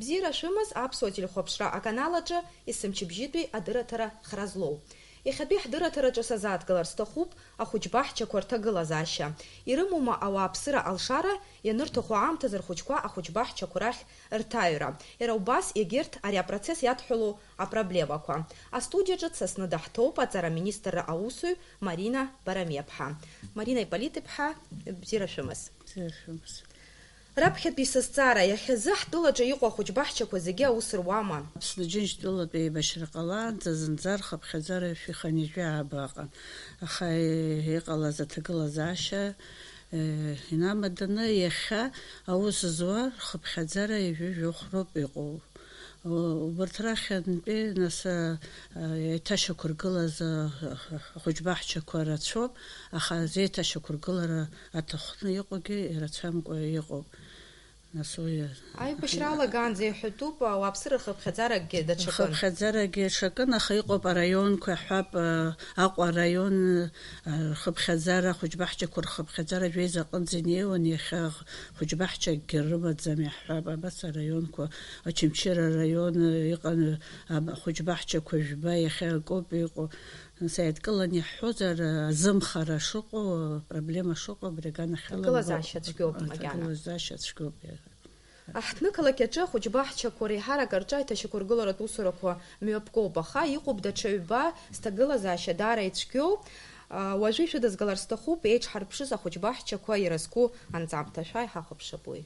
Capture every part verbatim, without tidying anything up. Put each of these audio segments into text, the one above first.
Бзиара шәымаз аԥсуа телехәаԥшра аканал аҿы есымчыбжьытәи адырраҭара хра злоу. Иахьатәи ҳдырраҭараҿы сазааҭгылар сҭахуп ахәыҷбаҳчақәа рҭагылазаашьа. Ирымоума ауааԥсыра алшара, ианырҭаху аамҭазы рхәыҷқәа ахәыҷбаҳчақәа рахь рҭаҩра? Иара убас егьырҭ ари апроцесс иадҳәалоу апроблемақәа. Астудиаҿы дсасны даҳҭоуп аҵара аминистрра аусзуҩ Марина Барамиаԥҳа. Марина Иполит-иԥҳа, бзиара шәымаз. Бзиара шәымаз. Раԥхьатәи сызҵаара, иахьазы ҳтәылаҿы иҟоу ахәыҷбаҳчақәа зегьы аус руама? Аԥсны Џьынџьтәылатә еибашьра ҟалаанӡа зынӡа рхыԥхьаӡара шәи хынҩажәи ааба ыҟан, аха иҟалаз аҭагылазаашьа, э, инамаданы иахьа аус зуа рхыԥхьаӡара ҩажәи жәохә роуп иҟоу. Убарҭ рахьынтәи, нас, а, а, еиҭашьақәыргылаз, а, ахәыҷбаҳчақәа рацәоуп, аха зеиҭашьақәыргылара аҭахны иҟоугьы ирацәамкәа иҟоуп. Нас уи, а, Аибашьра алагаанӡа иҳәатәуп, ауааԥсыра рхыԥхьаӡарагьы даҽакын. Рхыԥхьаӡарагьы ҽакын, аха иҟоуп араионқәа, иаҳҳәап, а, Аҟәа араион, а, рхыԥхьаӡара, ахәыҷбаҳчақәа рхыԥхьаӡара жәеиза аҟынӡа инеиуан, иахьа хәыҷбаҳчакгьы рымаӡам, иаҳҳәап, абас араионқәа, Очамчыра араион, иҟан, аб-, ахәыҷбаҳчақәа жәба, иахьа акоуп иҟоу. Нас еидкыланы иаҳҳәозар, азымхара шыҟоу, апроблема шыҟоу абри аганахьала. Аҭагылазаашьа цәгьоуп макьана. Аҭагылазаашьа цәгьоуп, иара. Аҳҭнықалақь аҿы ахәыҷбаҳчақәа реиҳарак рҿы аиҭашьақәыргыларатә усурақәа мҩаԥгоуп, аха иҟоуп даҽа ҩба зҭагылазаашьа даара ицәгьоу. Уажәы ишәыдызгалар сҭахуп еиҿҳарԥшыз ахәыҷбаҳчақәа ирызку анҵамҭа. Шәааи, ҳахәаԥшып уи.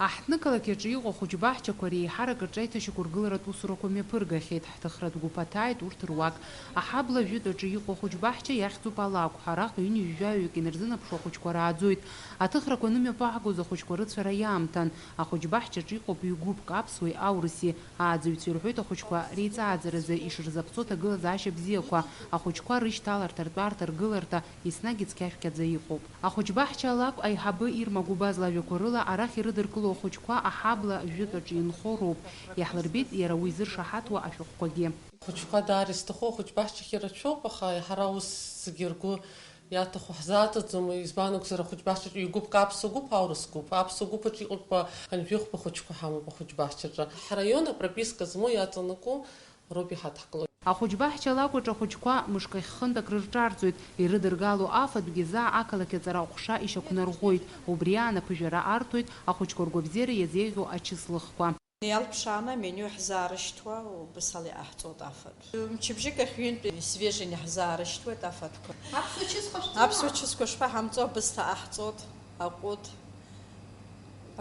Аҳҭнықалақь аҿы иҟоу ахәыҷбаҳчақәа реиҳарак рҿы аиҭашьақәыргыларатә усурақәа мҩаԥыргахьеит. Ҳҭыхратә гәыԥ аҭааит урҭ руак. Аҳабла жәытә аҿы иҟоу ахәыҷбаҳча иахьӡуп Алакә. Араҟа ҩынҩажәаҩык инарзынаԥшуа ахәыҷқәа рааӡоит. Аҭыхрақәа анымҩаԥааҳгоз ахәыҷқәа рыцәара иаамҭан. Ахәыҷбаҳчаҿ иҟоуп ҩ-гәыԥк аԥсуеи аурыси. Ааӡаҩцәа ирҳәоит ахәыҷқәа реиҵааӡаразы ишырзаԥҵо аҭагылазаашьа бзиақәа. Ахәыҷқәа рышьҭаларҭа, ртәарҭа, ргыларҭа еснагь ицқьа-шәқьаӡа иҟоуп. Ахәыҷбаҳча Алакә аиҳабы Ирма Гәыбаз лажәақәа рыла, арахь ирыдыркыло ахәыҷқәа аҳабла жәытә аҿы инхо роуп. Иаҳлырбеит иара уи зыршаҳаҭуа ашәҟәқәагьы. Ахәыҷқәа даара изҭаху ахәыҷбаҳчахь ирацәоуп, аха ҳара ус зегьы ргәы иаҭаху ҳзааҵаӡом, избан акәзар, ахәыҷбаҳчаҿ ҩ-гәыԥк аԥсуа гәыԥ, аурыс гәыԥ. Аԥсуа гәыԥ аҿы иҟоуп хынҩажәи хәба хәыҷқәа ҳамоуп ахәыҷбаҳчаҿы. Ҳараион апрописка змоу иаҵанакуа роуп иҳадҳкыло. Ахәыҷбаҳча Алакә аҿы ахәыҷқәа мышкахь хынтә акрырҿарҵоит, ирыдыргало афатәгьы заа ақалақь аҵара аҟәша ишьақәнарӷәӷәоит, убри аан аԥыжәара арҭоит ахәыҷқәа ргәабзиара иазеиӷьу ачыслыхқәа. Иалԥшааны амениу ҳзаарышьҭуа убыс ала иҟаҳҵоит афатә. Мчыбжьык ахь ҩынтә исвежен иаҳзаарышьҭуеит афатәқәа. Аԥсуа чысқәа шәҵома? Аԥсуа чысқәа шԥаҳамҵо, абысҭа аҳҵоит, аҟәыд,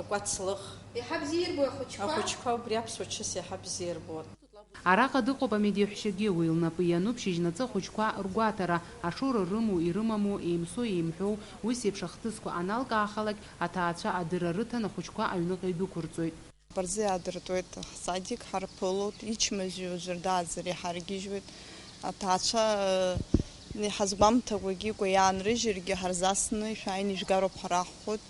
акәацлых. Иаҳа бзиа ирбои ахәыҷқәа? Ахәыҷқәа убри аԥсуа чыс иаҳа бзиа ирбоит. Араҟа дыҟоуп амедеҳәшьагьы, уи лнапы иануп шьыжьнаҵы ахәыҷқәа ргәаҭара, ашоура рымоу, ирымаму, еимсоу, еимҳәоу, ус еиԥш ахҭысқәа аналкаахалак, аҭаацәа адырра рыҭан ахәыҷқәа аҩныҟа идәықәырҵоит. Абарҵа иаадыртуеит, ҳсадик ҳарԥылоит, ичмазаҩу аӡәыр дааӡар иҳаргьежьуеит. Аҭаацәа, э, иҳазгәамҭакәагьы икәа иаанрыжьыргьы ҳарзасны, шәааины ижәгароуп ҳәа раҳҳәоит.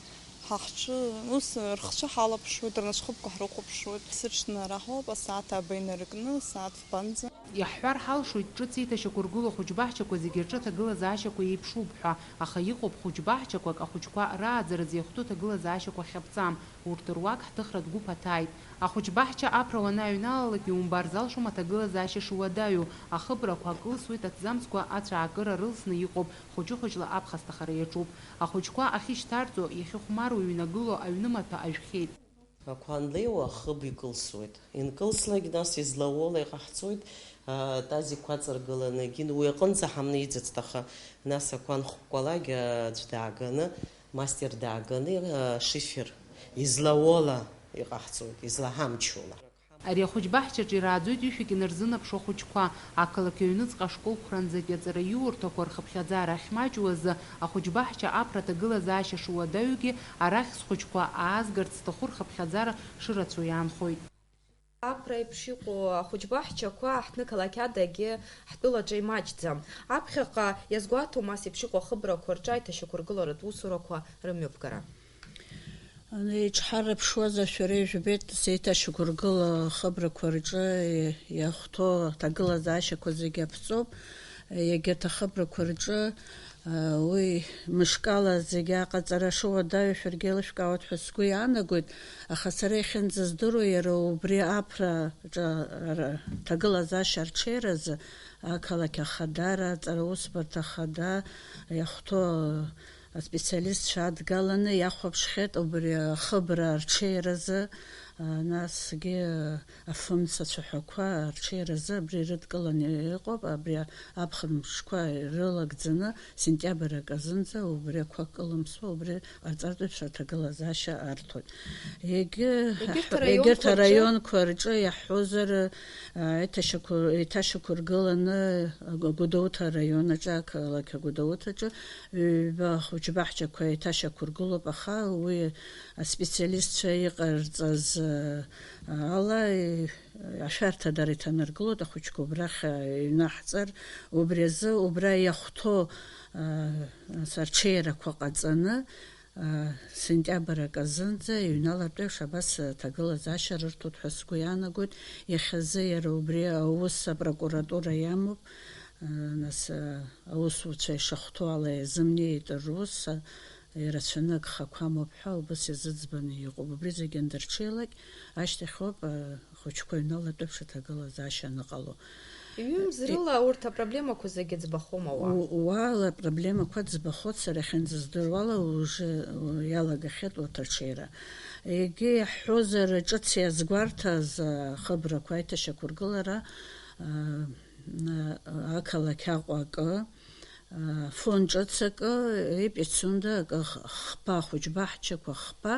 Ҳа ҳҿы, ус, рхцәы ҳалаԥшуеит, рнацәхыԥқәа ҳрыхәаԥшуеит. Сыҽнараҳауп асааҭ ааба инаркны, сааҭ фбанӡа. Иаҳҳәар ҳалшоит, ҿыц еиҭашьақәыргылоу ахәыҷбаҳчақәа зегьы рҿы аҭагылазаашьақәа еиԥшуп ҳәа, аха иҟоуп хәыҷбаҳчақәак ахәыҷқәа рааӡаразы иахәҭоу аҭагылазаашьақәа хьаԥҵам, урҭ руак ҳҭыхратә гәыԥ аҭааит. Ахәыҷбаҳча аԥра уанааҩналалак иумбар залшом аҭагылазаашьа шуадаҩу, ахыбрақәа акылсуеит, аҭӡамцқәа ацәаакыра рылсны иҟоуп, хәыҷы-хәыҷла аԥхасҭахара иаҿуп. Ахәыҷқәа ахьышьҭарҵо, иахьыхәмаруа иҩнагылоу аҩнымаҭәа ажәхьеит. Ақәа анлеиуа ахыб икылсуеит. Инкылслакь, нас излауоула иҟаҳҵоит, а, тазик қәа ҵаргыланы, егьин, уи аҟынӡа ҳамнеиӡацт, аха нас ақәа анхкәалак, а, аӡә дааганы, мастер дааганы, а, шифер излауоула иҟаҳҵоит, излаҳамчула. Ари ахәыҷбаҳчаҿы ирааӡоит ҩышәак инарзынаԥшуа ахәыҷқәа. Ақалақь аҩныҵҟа ашколқәранӡатәи аҵараиурҭақәа рхыԥхьаӡара ахьмаҷу азы ахәыҷбаҳча аԥра аҭагылазаашьа шуадаҩугьы, арахь схәыҷқәа аазгарц сҭаху рхыԥхьаӡара шырацәоу иаанхоит. Аԥра еиԥш иҟоу ахәыҷбаҳчақәа аҳҭнықалақь адагьы ҳтәылаҿы имаҷӡам. Аԥхьаҟа иазгәаҭом ас еиԥш иҟоу ахыбрақәа рҿы аиҭашьақәыргыларатә усурақәа рымҩаԥгара. Еиҿҳарԥшуазар, шәара ижәбеит, сеиҭашьақәыргыла ахыбрақәа рҿы иахәҭоу аҭагылазаашьақәа зегьы аԥҵоуп. Егьырҭ ахыбрақәа рҿы Уи мышкала зегьы аҟаҵара шуадаҩу шәаргьы еилышәкаауеит ҳәа сгәы иаанагоит, аха сара иахьынӡаздыруа, иара убри аԥра ҿа-, ра-, ҭагылазаашьа арҽеиразы ақалақь ахадара, аҵара усбарҭа ахада иахәҭоу аспециалистцәа адгаланы иахәаԥшхьеит убри ахыбра арҽеиразы, а, насгьы афымца цәаҳәақәа арҽеиразы абри ирыдкыланы иҟоуп, абри аԥхын мшқәа ирылагӡаны сентиабр аказынӡа убри ақәа кылымсуа, убри ҟарҵартә еиԥш аҭагылазаашьа арҭоит. Егьы Егьырҭ ҳ-, егьырҭ араионқәа рҿы араионқәа рҿы иаҳҳәозар, а, еиҭашьақәыр-, еиҭашьақәыргыланы Гәдоуҭа араион аҿы, ақалақь Гәдоуҭаҿы ҩба хәыҷбаҳчақәа еиҭашьақәыргылоуп, аха уи аспециалистцәа иҟарҵаз, а, ала, и-, ашәарҭа дара иҭанаргылоит, ахәыҷқәа убрахь, а, иҩнаҳҵар, убри азы убра иахәҭоу, а, нас арҽеирақәа ҟаҵаны, а, сентиабр аказынӡа иҩналартә еиԥш абас аҭагылазаашьа рырҭоит ҳәа сгәы иаанагоит. Иахьазы иара убри аус апрокуратура иамоуп, а, нас, а, аусуцәа ишахәҭоу ала иазымнеит рус, а, ирацәаны агхақәа амоуп ҳәа убас иазыӡбаны иҟоуп. Убри зегьы андырҽеилак, ашьҭахьоуп, а, ахәыҷқәа иҩналартә еиԥш аҭагылазаашьа аныҟало. Ҩымз рыла урҭ апроблемақәа зегьы ӡбахом ауаа. У-, уаала апроблемақәа ӡбахоит, сара иахьынӡаздыруала уже, у-, иалагахьеит урҭ арҽеира. Егьи иаҳҳәозар, ҿыц иазгәарҭаз, а, ахыбрақәа аиҭашьақәыргылара, а, н-, ақалақь Аҟәа акы, а, Фон ҿыц акы, Епицунда акы, х-, хԥа ахәыҷбаҳчақәа хԥа,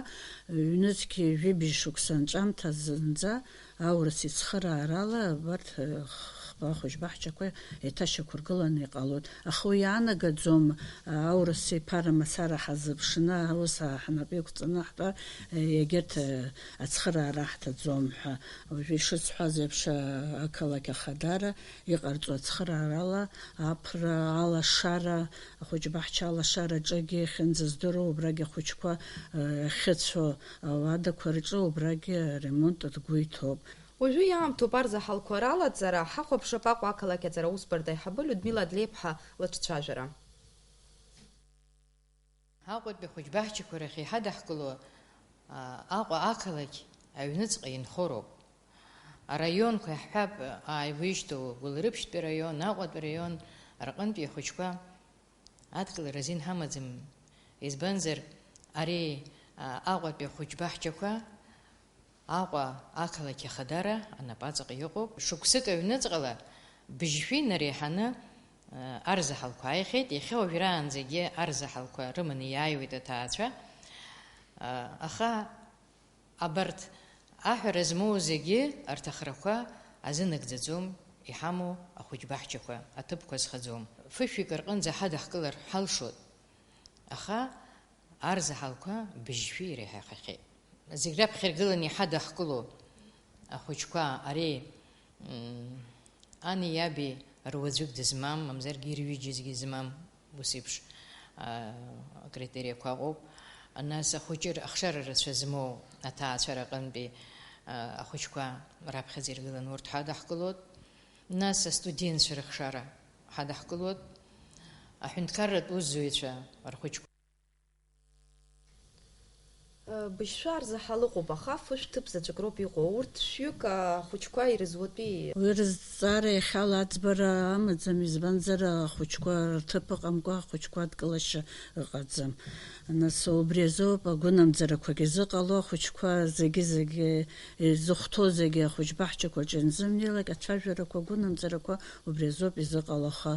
ҩнызқь ҩажәи бжь шықәса анҵәамҭа зынӡа аурыс ицхыраарала абарҭ, э, хԥа ахәыҷбаҳчақәа еиҭашьақәыргыланы иҟалоит. Аха уи иаанагаӡом, а, аурыс иԥара мацара ҳазыԥшны, аус ҳнапы иқәҵаны ҳтәа, э, егьырҭ, э, ацхыраара ҳҭаӡом ҳәа. Уажәы ишысҳәаз еиԥш, а, ақалақь ахадара иҟарҵо ацхыраарала аԥра, алашара, ахәыҷбаҳча алашара аҿыгьы иахьынӡаздыруа, убрагь ахәыҷқәа, э, ахьыцәо ауадақәа рҿы убрагь аремонт ргәы иҭоуп. Уажәы иаамҭоуп арзаҳалқәа ралаҵара, ҳахәаԥшып Аҟәа ақалақь аҵара усбарҭа аиҳабы Людмила Адлеиԥҳа лыҿцәажәара. Аҟәатәи ахәыҷбаҳчақәа рахь иҳадаҳкыло, а, Аҟәа ақалақь аҩныҵҟа инхо роуп. Араионқәа иаҳҳәап, ааигәа ишьҭоу Гәылрыԥшьтәи араион, Аҟәатәи араион рҟынтәи ахәыҷқәа адкылара азин ҳамаӡам, избанзар, ари, а, Аҟәатәи ахәыҷбаҳчақәа Аҟәа ақалақь ахадара анапаҵаҟа иҟоуп. Шықәсык аҩныҵҟала быжьшәа инареиҳаны, а, арзаҳалқәа ааихьеит. Иахьа уажәраанӡагьы арзаҳалқәа рыманы иааиуеит аҭаацәа. А, аха абарҭ аҳәара змоу зегьы арҭ ахрақәа азынагӡаӡом, иҳамоу ахәыҷбаҳчақәа аҭыԥқәа зхаӡом. Фышәҩык рҟынӡа ҳадаҳкылар ҳалшоит, аха арзаҳалқәа быжьшәа иреиҳахахьеит. Зегь раԥхьа иргыланы иҳадаҳкыло ахәыҷқәа ари, м, ани иаби руаӡәык дызмам, мамзаргьы ирҩыџьагьы змам, ус еиԥш, а, акритериақәа ыҟоуп. Нас ахәыҷы ахшара рацәа змоу аҭаацәара аҟынтәи, а, ахәыҷқәа раԥхьаӡа иргыланы урҭ ҳадаҳкылоит. Нас астудентцәа рыхшара ҳадаҳкылоит. Аҳәынҭқарратә усзуҩцәа рхәыҷқәа. Быжьшәа арзаҳал ыҟоуп, аха фышә ҭыԥ заҵәык роуп иҟоу. Урҭ шәҩык ахәыҷқәа ирызуатәи? Уи рызҵаара иахьала аӡбара амаӡам, избанзар, ахәыҷқәа рҭыԥ ыҟамкәа, ахәыҷқәа адкылашьа ыҟаӡам. Нас убри азоуп агәынамӡарақәагьы зыҟало, ахәыҷқәа зегьы-зегьы, изыхәҭоу зегьы ахәыҷбаҳчақәа аҿы ианзымнеилак, ацәажәарақәа, агәынамӡарақәа убри азоуп изыҟало, аха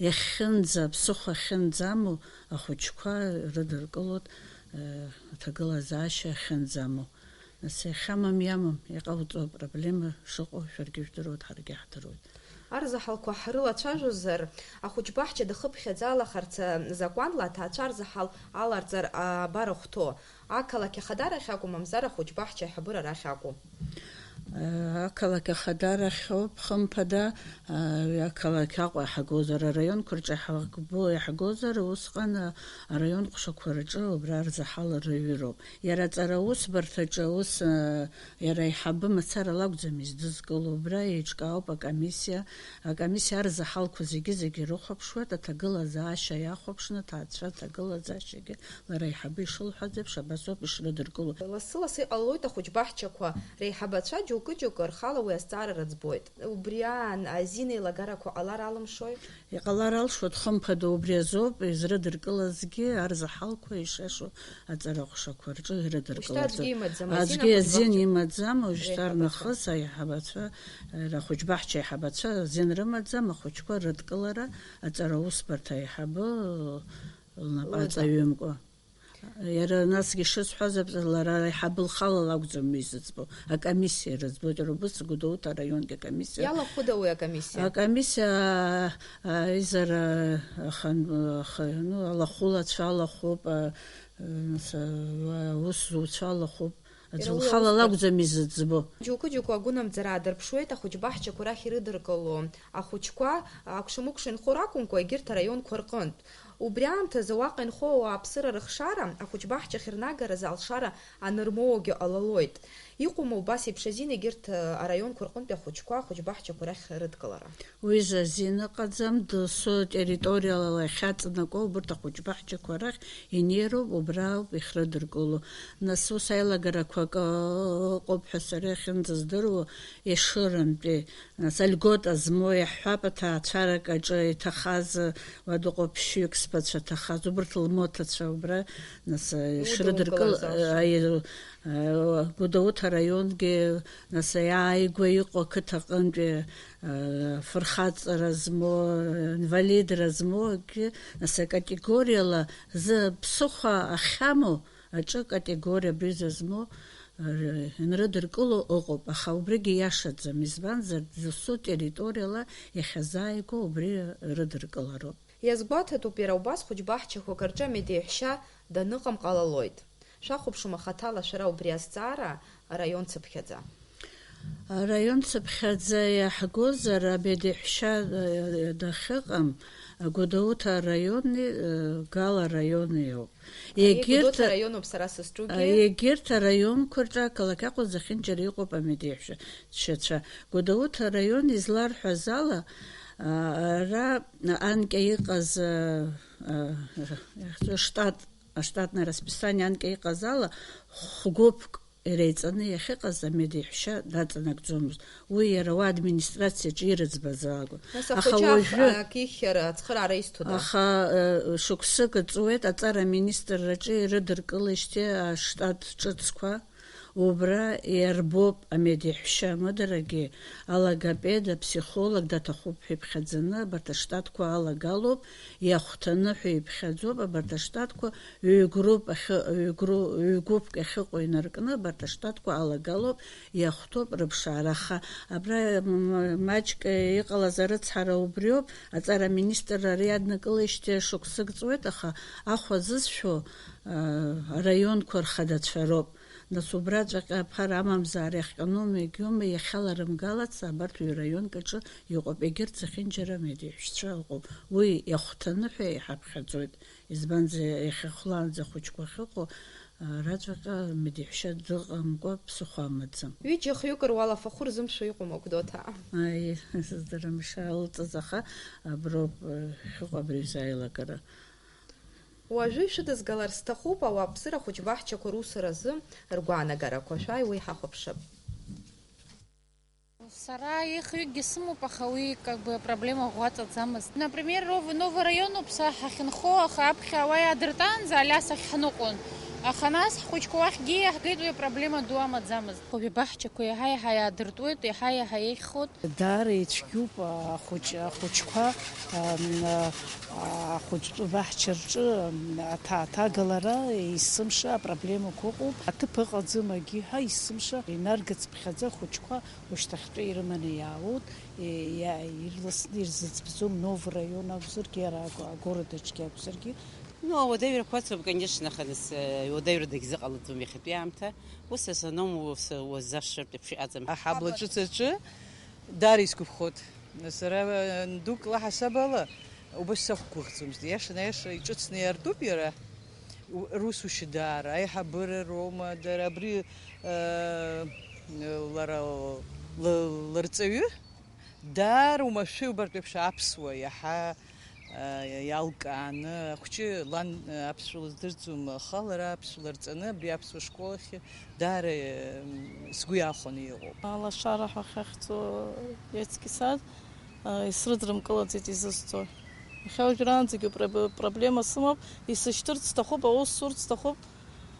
иахьынӡа, аԥсыхәа ахьынӡамоу, ахәыҷқәа рыдыркылоит, э, аҭагылазаашьа ахьынӡамоу. Нас иахьамам иамам, иҟауҵо апроблема шыҟоу шәаргьы жәдыруеит, ҳаргьы ҳдыруеит. Арзаҳалқәа ҳрылацәажәозар, ахәыҷбаҳча дахыԥхьаӡалахарц азакәанла аҭаацәа арзаҳал аларҵар абар ахәҭоу, ақалақь ахадара ахь акәу, мамзар ахәыҷбаҳча аиҳабыра рахь акәу? Ақалақь Ахадара ахьоуп, хымԥада, ақалақь Аҟәа иаҳагозар, араионқәа рҿы иаҳагбо-, иаҳагозар, усҟан араион ҟәшақәа рҿы убра арзаҳал рыҩроуп. Иара аҵара аусбарҭаҿы аус, иара аиҳабы мацара лакәӡам издызкыло, убра еиҿкаауп акомиссиа. Акомиссиа арзаҳалқәа зегьы-зегьы ирыхәаԥшуеит, аҭагылазаашьа иахәаԥшны, аҭаацәа аҭагылазаашьагьы лара аиҳабы ишылҳәаз еиԥш, абас ауп ишрыдыркыло. Лассы-лассы иҟалоит ахәыҷбаҳчақәа реиҳабацәа џьоукы-џьоукы рхала уи азҵаара рыӡбоит. Убри аан азин еилагарақәа ҟалар алымшои? Иҟалар алшоит, хымԥада, убри азоуп изрыдыркылазгьы арзаҳалқәа ишиашоу аҵара ҟәшақәа рҿы ирыдыркыларц. Уажәшьҭа аӡәгьы имаӡам, азин аӡәгьы азин ахәыҷбаҳча имаӡам, уажәшьҭа реиҳабацәа. Рнахыс аиҳабацәа, рахәыҷбаҳча аиҳабацәа азин рымаӡам, ахәыҷқәа рыдкылара аҵара аусбарҭа аиҳабы лнапы Лыда. Аҵаҩымкәа. Иара насгьы шысҳәаз, лара аиҳабы лхала лакәӡам изыӡбо, акомиссиа рыӡбоит, иара убас Гәдоуҭа араионгьы акомиссиа. Иалахәыда уи акомиссиа? Акомиссиа, а, аизара ахан-, аха-, ну, алахәылацәа алахәуп, а, нас, а, аусзуҩцәа алахәуп. Аӡә Иара уи лхала аусбарҭа. Лакәӡам изыӡбо. Џьоукы-џьоукы агәынамӡара аадырԥшуеит ахәыҷбаҳчақәа рахь ирыдыркыло ахәыҷқәа, акәша-мыкәша инхо ракәымкәа, егьырҭ араионқәа рҟынтә. Убри аамҭазы уаҟа инхо ауааԥсыра рыхшара ахәыҷбаҳчахь рнагаразы алшара анырмоуагьы ҟалалоит. Иҟоума убас еиԥш азин егьырҭ араионқәа рҟынтәи ахәыҷқәа ахәыҷбаҳчақәа рахь рыдкылара? Уи азин ыҟаӡам, досу территориала иахьаҵанакуа убарҭ ахәыҷбаҳчақәа рахь инеироуп, убра ауп ихрыдыркыло. Нас ус аилагарақәа акы ыҟоуп ҳәа сара иахьынӡаздыруа, Ешырантәи, нас, льгота змоу иаҳҳәап, аҭаацәарак аҿы иҭахаз, уа дыҟоуп ԥшьҩык сԥацәа ҭахаз, убарҭ лмоҭацәа убра, нас, Иудымкылаз ишрыдыркыл-, алшоит. Аи, Гәдоуҭа араионгьы, нас, иааигәа иҟоу ақыҭа аҟынтәи, фырхаҵара змоу, инвалидра змоу акгьы, нас, акатегориала зы ԥсыхәа ахьамоу аҿы категориа абри зызмоу, р-, инрыдыркыло ыҟоуп, аха убригьы иашаӡам, избанзар, досу территориала иахьазааигәоу убри рыдыркылароуп. Иазгәаҭатәуп, иара убас хәыҷбаҳчақәак рҿы амедеиҳәшьа даныҟам ҟалалоит. Шәахәаԥшуама хаҭала шәара убри азҵаара араион цыԥхьаӡа? Араион цыԥхьаӡа иаҳгозар, амедеиҳәшьа, э, дахьыҟам, Гәдоуҭа араиони, э, Гала араиони ауп. Егьырҭ Гәдоуҭа араионуп сара сызҿугьы. Егьырҭ араионқәа рҿы ақалақь Аҟәа зехьынџьара иҟоуп амедеиҳәшьацәа. Гәдоуҭа араион изларҳәаз ала, а, ара анкьа иҟаз, а, а, штат, аштатное расписание анкьа иҟаз ала, хәгәыԥк иреиҵаны иахьыҟаз амедеиҳәшьа даҵанакӡомызт. Уи иара уа администрациаҿы ирыӡбаз акәын. Нас аха ахәыҷы ах-, уажәы ак ихьыр ацхыраара изҭода? Аха, э, шықәсык ҵуеит аҵара аминистрраҿы ирыдыркылеижьҭеи аштат ҿыцқәа, убра иарбоуп амедеиҳәшьа амыдарагьы, алогопед, аԥсихолог даҭахуп ҳәа иԥхьаӡаны абарҭ аштатқәа алагалоуп, иахәҭаны ҳәа иԥхьаӡоуп абарҭ аштатқәа, ҩ-груп ахьы-, ҩ-гру-, ҩ-гәыԥк ахьыҟоу инаркны абарҭ аштатқәа алагалоуп, иахәҭоуп рыԥшаара, аха абра м-, м-, маҷк иҟалаз арыцҳара убриоуп, аҵара аминистрра ари аднакылеижьҭеи шықәсык ҵуеит, аха ахә азызшәо, а, араионқәа рхадацәа роуп. Нас убраҵәҟьа аԥара амамзаара иахҟьаноума, егьиума, иахьаларымгалац абарҭ ҩраионк аҿы иҟоуп, егьырҭ зехьынџьара амедеиҳәшьцәа ыҟоуп. Уи иахәҭаны ҳәа иҳаԥхьаӡоит. Избанзар, иахьа хәлаанӡа ахәыҷқәа ахьыҟоу, а, раҵәҟьа медеиҳәшьа дыҟамкәа ԥсыхәа амаӡам. Ҩыџьа хҩык руал афахәы рзымшәо иҟоума, Гәдоуҭаа? Аи, сыздырам, ишаалҵыз, аха аброуп, а, иахьыҟоу абри аҩыза аилагара. Уажәы ишәыдызгалар сҭахуп ауааԥсыра ахәыҷбаҳчақәа русуразы ргәаанагарақәа. Шәааи, уи ҳахәаԥшып. Сара ихҩыкгьы сымоуп, аха уи, как бы, апроблема ӷәӷәаҵаӡамызт. Например, Ров-, Новый районуп са ҳахьынхо, аха аԥхьа уа иаадыртаанӡа Алиас ахь ҳныҟәон. Аха нас ҳхәыҷқәа уахьгьы иаҳгеит, уи апроблема ду амаӡамызт. Уажәы баҳчақәа еиҳа, еиҳа иаадыртуеит, еиҳа, еиҳа еиӷьхоит. Даара ицәгьоуп ахәыҷ-, ахәыҷқәа, ам, а, ахәыҷтәы баҳча рҿы, ам, аҭа-, аҭагалара есымша апроблемақәа ыҟоуп. Аҭыԥ ыҟаӡам, агьиҳәа есымша инаргацыԥхьаӡа ахәыҷқәа ушьҭахьтәи ирыманы иаауеит, е, иа-, ирласны ирзыӡбӡом, Новый район акәзаргьы, ара агу-, агород аҿгьы акәзаргьы. Ну, ауадаҩрақәа ацуп, конечно, аха нас, э, ауадаҩра дагьзыҟалаӡом иахьатәи аамҭа. Ус азы аном, ус уаззашшыртә еиԥш иҟаӡам. Аҳабла ҿыц аҿы даара исгәаԥхоит. Сара, э, дук лаҳасаб ала убас сақәгәыӷӡомызт. Иаша наиаша иҿыцны иаартуп иара. У-, русушьа даара, аиҳабыра роума, дара абри, э, лара л-, лырҵаҩы даара умашәа убартә еиԥш аԥсуа иаҳа, э, иалкааны, ахәыҷы лан, э, аԥсшәа лыздырӡом, аха лара аԥсшәа ларҵаны абри аԥсуа школ ахь даара, э, сгәы иахәаны иҟоуп. Алашара ҳәа ахьахьӡу детский сад, э, исрыдрымкылаӡеит изысҭо. Иахьа уажәраанӡагьы пробе-, проблема сымоуп, исышьҭырц сҭахуп, аус сурц сҭахуп,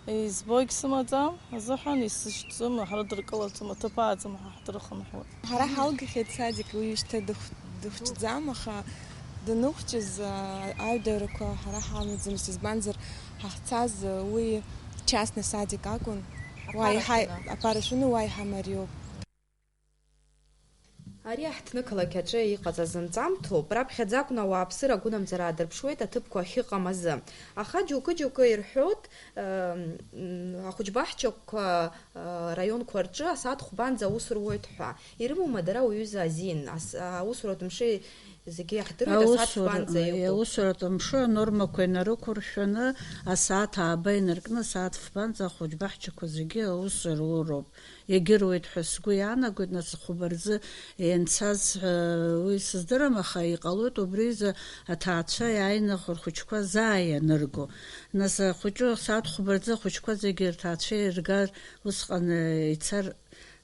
избо егьсымаӡам азыҳәан, исышьҭӡом, ҳрыдыркылаӡом, аҭыԥ ааӡам ҳәа ҳдрыхынҳәуеит. Ҳара ҳалгахьеит садик, уи шьҭа дыхә-, дыхәҷӡам, аха даныхәҷыз, аа, аҩадаҩрақәа ҳара ҳамаӡамызт, избанзар, ҳахьцаз, уи частный садик акәын. Уа иҳа-, аԥара шәаны уа иҳамариоуп. Ари аҳҭнықалақь аҿы иҟаҵаз нҵамҭоуп, раԥхьаӡа акәны ауааԥсыра агәынамӡара аадырԥшуеит аҭыԥқәа ахьыҟам азы. Аха џьоукы-џьоукы ирҳәоит, м, ахәыҷбаҳчақәа, ы, раионқәа рҿы асааҭ хәбанӡа аус руеит ҳәа. Ирымоума дара уҩыза азин? Ас-, аусуратә мшы зегьы иаҳдыруеит, асааҭ Аусура, фбанӡа иҟоуп. Аусуратә мшы анормақәа инарықәыршәаны, асааҭ ааба инаркны, асааҭ фбанӡа ахәыҷбаҳчақәа зегьы аус руроуп. Иагьыруеит ҳәа сгәы иаанагоит, нас хәба рзы ианцаз, ҳәа уи сыздырам, аха иҟалоит убри изы аҭаацәа иааины рхәыҷқәа заа ианырго. Нас ахәыҷы, асааҭ хәба рзы ахәыҷқәа зегьы рҭаацәа иргар усҟан, э, ицар,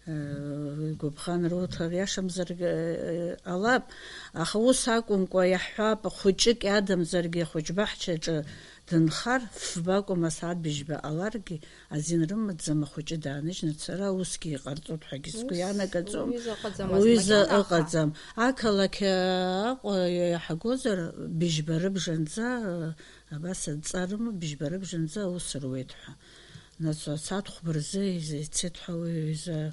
э, гәыбӷан руҭар иашамзаргьы, э, ҟалап, аха ус акәымкәа, иаҳҳәап, хәыҷык иадамзаргьы, ахәыҷбаҳчаҿы дынхар, фба акәым, асааҭ быжьба ҟаларгьы, азин рымаӡам, ахәыҷы дааныжьны дцара, усгьы иҟарҵоит ҳәагьы сгәы Ус, ианагаӡом. Уҩыза ыҟаӡам, Уҩыза макьана, аха ыҟаӡам. Ақалақь Аҟәа иаҳагозар, быжьба рыбжанӡа, абас адҵа рымоуп, быжьба рыбжанӡа аус руеит ҳәа. Нас асааҭ хәба рзы ицеит ҳәа уи изы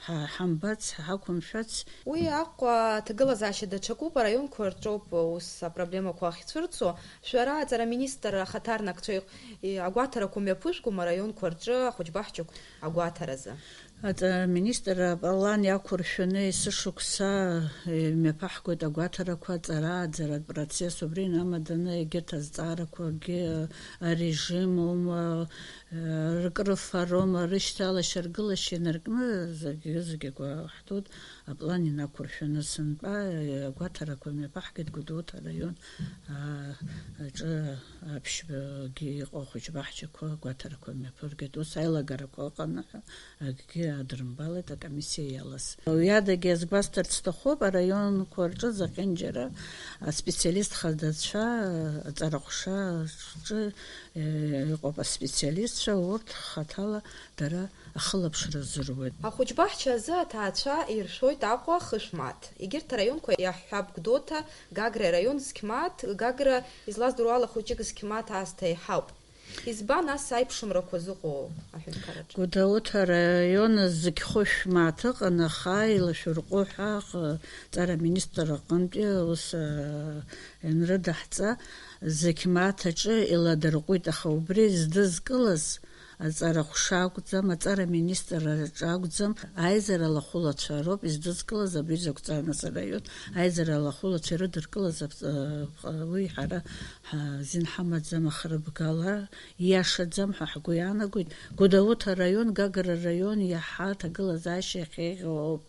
ҳа-, ҳамбац, ҳақәымшәац. Уи Аҟәа аҭагылазаашьа даҽакуп, араионқәа рҿоуп ус апроблемақәа ахьцәырҵуо. Шәара аҵара министр ахаҭарнакцәа иҟ-, и-, агәаҭарақәа мҩаԥыжәгома араионқәа рҿы ахәыҷбаҳчақәа агәаҭаразы? Аҵара министр аплан иақәыршәаны есышықәса, э, имҩаԥаҳгоит агәаҭарақәа, аҵара, аӡаратә процесс, убри инамаданы егьырҭ азҵаарақәагьы, э, арежим аума, э, ркрыфароума, рышьҭалашьа, ргылашьа инаркны, зегьы-зегьы агәаҳҭоит, аплан инақәыршәаны сынтәа, э, агәаҭарақәа мҩаԥаҳгеит Гәдоуҭа араион, а, аҿы аԥшьбагьы иҟоу ахәыҷбаҳчақәа агәаҭарақәа мҩаԥыргеит, ус аилагарақәа ыҟаны ҳәа акгьы адрымбалеит акомиссиа иалаз. Уи адагьы иазгәасҭарц сҭахуп, араионқәа рҿы зехьынџьара аспециалист хадацәа, аҵарахәша рҿы, э, иҟоуп аспециалистцәа, урҭ хаҭала дара ахылаԥшра зыруеит. Ахәыҷбаҳча азы аҭаацәа иршәоит Аҟәа, Хышә мааҭ. Егьырҭ араионқәа иаҳҳәап, Гәдоуҭа, Гагра араион зқьмааҭ, Гагра излаздыруа ала хәыҷык зқьмааҭ аасҭа иаҳауп. Избан ас аиԥшымрақәа зыҟоу аҳәынҭқарраҿы? Гәдоуҭа араион зқьхәышә мааҭ ыҟан, аха илашәырҟәы ҳәа аҟ-, ҵара аминистр аҟынтәи аус, а, ианрыдаҳҵа, зқьмааҭ аҿы иладырҟәит, аха убри здызкылаз аҵара ҟәша акәӡам, аҵара аминистр аҿы акәӡам, аизарала ахәылацәа роуп издызкылаз абри зықәҵа, нас араион аизарала ахәылацәа ирыдыркылаз, аԥ-, а, уи ҳара ҳазин ҳамаӡам, ахрыбгала ииашаӡам ҳәа ҳгәы иаанагоит. Гәдоуҭа араион, Гагра араион иаҳа аҭагылазаашьа иахьеиӷьу ауп.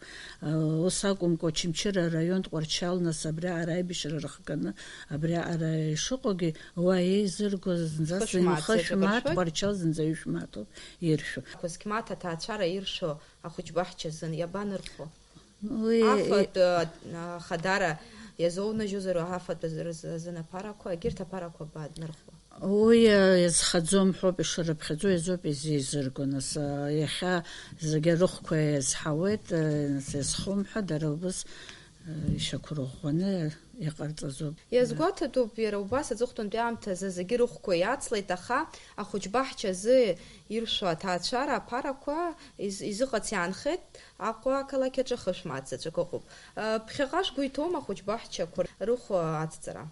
Ус акәымкәа, Очамчыра араион, Тҟәарчал, нас абриаҟара аибашьра рыхганы абриаҟара ишыҟоугьы, уа еизырго зынӡа Хышә мааҭ хышә мааҭ, зегьы Тҟәарчал зынӡа ҩышә мааҭоуп иршәу. Зқьмаҭ аҭаацәара иршәу ахәыҷбаҳча азын иабанырхәо? Уи Афатә, а, хадара иазоунажьозар, афатә азы-, азын аԥарақәа, егьырҭ аԥарақәа абанырхуа? Уи, а, иазхаӡом ҳәоуп ишырыԥхьаӡо, иазоуп изеизырго, нас, а, иахьа зегьы рыхәқәа еизҳауеит, а, нас иазхом ҳәа, дара убыс, а, ишьақәырӷәӷәаны иҟарҵазоуп. Иазгәаҭатәуп, иара убас аҵыхәтәантәи аамҭазы зегьы рыхәқәа иацлеит, аха ахәыҷбаҳча азы иршәу аҭаацәара аԥарақәа из-, изыҟац иаанхеит, Аҟәа ақалақь аҿы хышә мааҭ заҵәык ыҟоуп. Ԥхьаҟа шәгәы иҭоума ахәыҷбаҳчақәа рыхә ацҵара?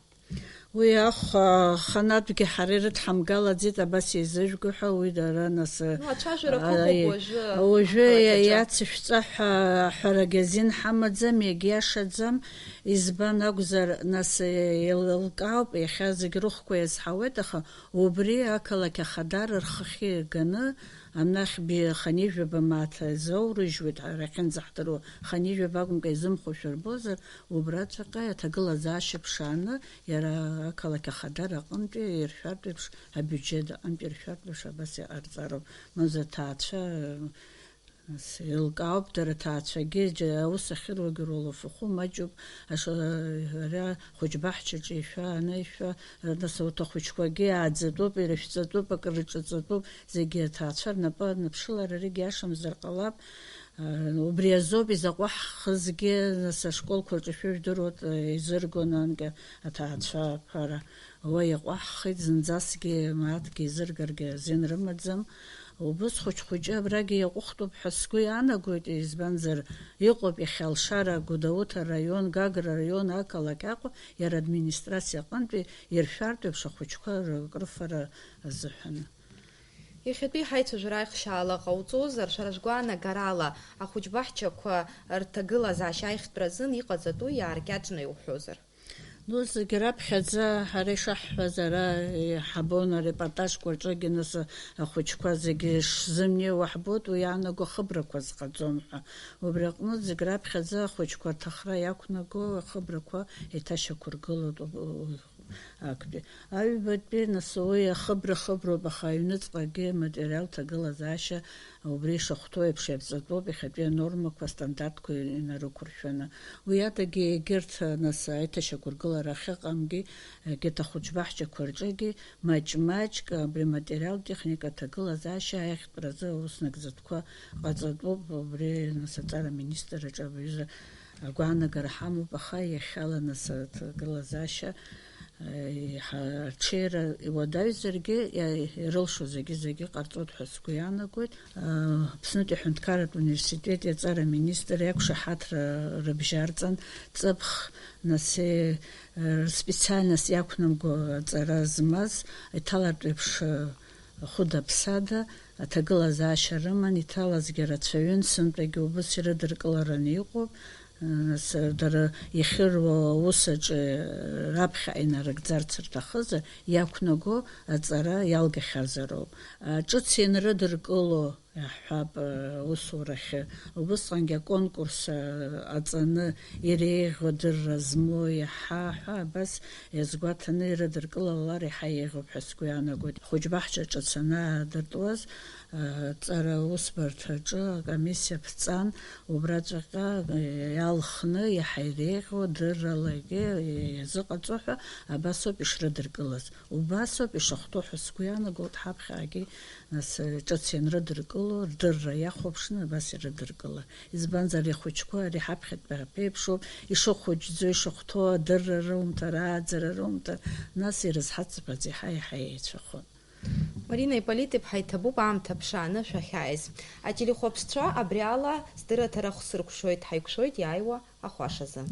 Уи ахә, а, ханатәгьы ҳара ирыдҳамгалаӡеит, абас еизыжәго ҳәа, уи дара нас, Ну, ацәажәарақәа а, ыҟоуп уажәы уажәы апарк аҿы. Иацышәҵа ҳәа аҳәарагьы азин ҳамаӡам, иагьиашаӡам. Избан акәзар, нас, еилылкаауп, иахьа зегь рыхәқәа иазҳауеит, аха убри ақалақь ахадара рхахьы иаганы, анахь би-, ханижәаба мааҭ изоурыжьуеит, ҳара иахьынӡаҳдыруа, ханижәаба акәымкәа изымхошәа рбозар, убраҵәҟьа аҭагылазаашьа ԥшааны, иара ақалақь ахадара аҟынтәи иршәартә еиԥш, абиуџьет аҟынтәи иршәартә еиԥш абас иҟарҵароуп. Мамзар аҭаацәа, нас, еилкаауп, дара аҭаацәагьы џьа-, аус ахьыруагьы рулафахәы маҷуп, аша-, ара хәыҷбаҳчаҿы ишәа, ана ишәа, нас урҭ ахәыҷқәагьы ааӡатәуп, ирышәҵатәуп, акрырҿаҵатәуп, зегьы аҭаацәа рнапы аныԥшылар, аригьы иашамзар ҟалап. Убри азоуп изакәа ҳхызгьы, нас, ашколқәа рҿы шәыжәдыруеит, изыргон анкьа аҭаацәа аԥара. Уа иаҟәаҳхит, зынӡасгьы мааҭгьы изыргаргьы азин рымаӡам. Убыс хәыҷ-хәыҷы абрагьы иаҟәыхтәуп ҳәа сгәы иаанагоит, избанзар, иҟоуп иахьа алшара Гәдоуҭа араион, Гагра араион ақалақь Аҟәа, иара администрациа аҟынтәи иршәартә еиԥш ахәыҷқәа рыкрыфара азыҳәан. Иахьатәи ҳаицәажәара аихшьаала ҟауҵозар, шәара шәгәаанагарала, ахәыҷбаҳчақәа рҭагылазаашьа аихтәра азын иҟаҵатәу иааркьаҿны иуҳәозар? Ну, зегь раԥхьаӡа ҳара ишаҳҳәаз ара иҳабон арепортажқәа рҿыгьы, нас ахәыҷқәа зегьы шзымнеиуа ҳбоит, уи иаанаго ахыбрақәа зҟаҵом ҳәа. Убри аҟнытә зегь раԥхьаӡа ахәыҷқәа рҭахра иақәнаго ахыбрақәа еиҭашьақәыргылоит. Актәи. Аҩбатәи, нас, уи ахыбра хыброуп, аха аҩныҵҟагьы аматериал ҭагылазаашьа убри ишахәҭоу еиԥш иаԥҵатәуп, иахьатәи анормақәа, астандартқәа инарықәыршәаны. Уи адагьы егьырҭ, нас, аиҭашьақәыргылара ахьыҟамгьы, егьырҭ ахәыҷбаҳчақәа рҿыгьы маҷ-маҷк абри аматериал техника аҭагылазаашьа аиӷьтәразы аус нагӡатәқәа ҟаҵатәуп, убри, нас, аҵара аминистрраҿы абри азы агәаанагара ҳамоуп, аха иахьала, нас, аҭагылазаашьа Еиҳа арҽеира иуадаҩзаргьы, иа-, ирылшо зегьы-зегьы ҟарҵоит ҳәа сгәы иаанагоит. Аԥснытәи аҳәынҭқарратә университет иаҵара аминистр иақәшаҳаҭра рыбжьарҵан, ҵыԥх, нас, е-, рспециальность иақәнамго аҵара змаз, иҭалартә еиԥш, хәыда-ԥсада аҭагылазаашьа рыман, иҭалазгьы рацәаҩын, сынтәагьы убыс ирыдыркылараны иҟоуп. Нас, дара иахьыруа аус аҿы раԥхьаҟа инарыгӡарц рҭахызар, иақәнаго аҵара иалгахьазароуп. Ҿыц ианрыдыркыло, иаҳҳәап, аусурахьы, убысҟангьы аконкурс, а, аҵаны иреиӷьу адырра змоу иаҳа ҳәа абас иазгәаҭаны ирыдыркылалар иаҳа еиӷьуп ҳәа сгәы иаанагоит. Хәыҷбаҳча ҿыц анаадыртуаз, Аҵара аусбарҭаҿы акомиссиа ԥҵан, убраҵәҟьа иалхны иаҳа иреиӷьу дырралагьы иазыҟаҵо ҳәа абасоуп ишрыдыркылаз. Убасоуп ишахәҭоу ҳәа сгәы иаанагоит ҳаԥхьагьы, нас, ҿыц ианрыдыркыло, рдырра иахәаԥшны абас ирыдыркылар. Избанзар, ихәыҷқәа ари ҳаԥхьатәи ҳәа ԥеиԥшуп, ишыхәыҷӡо, ишахәҭоу адырра румҭар, ааӡара румҭар, нас ирызҳацыԥхьаӡа иаҳа-иаҳа еицәахоит. Марина Иполит-иԥҳа, иҭабуп аамҭа ԥшааны шәахьааиз. Ателехәаԥшцәа абри ала здырраҭара хсыркәшоит, ҳаиқәшәоит иааиуа ахәашазы.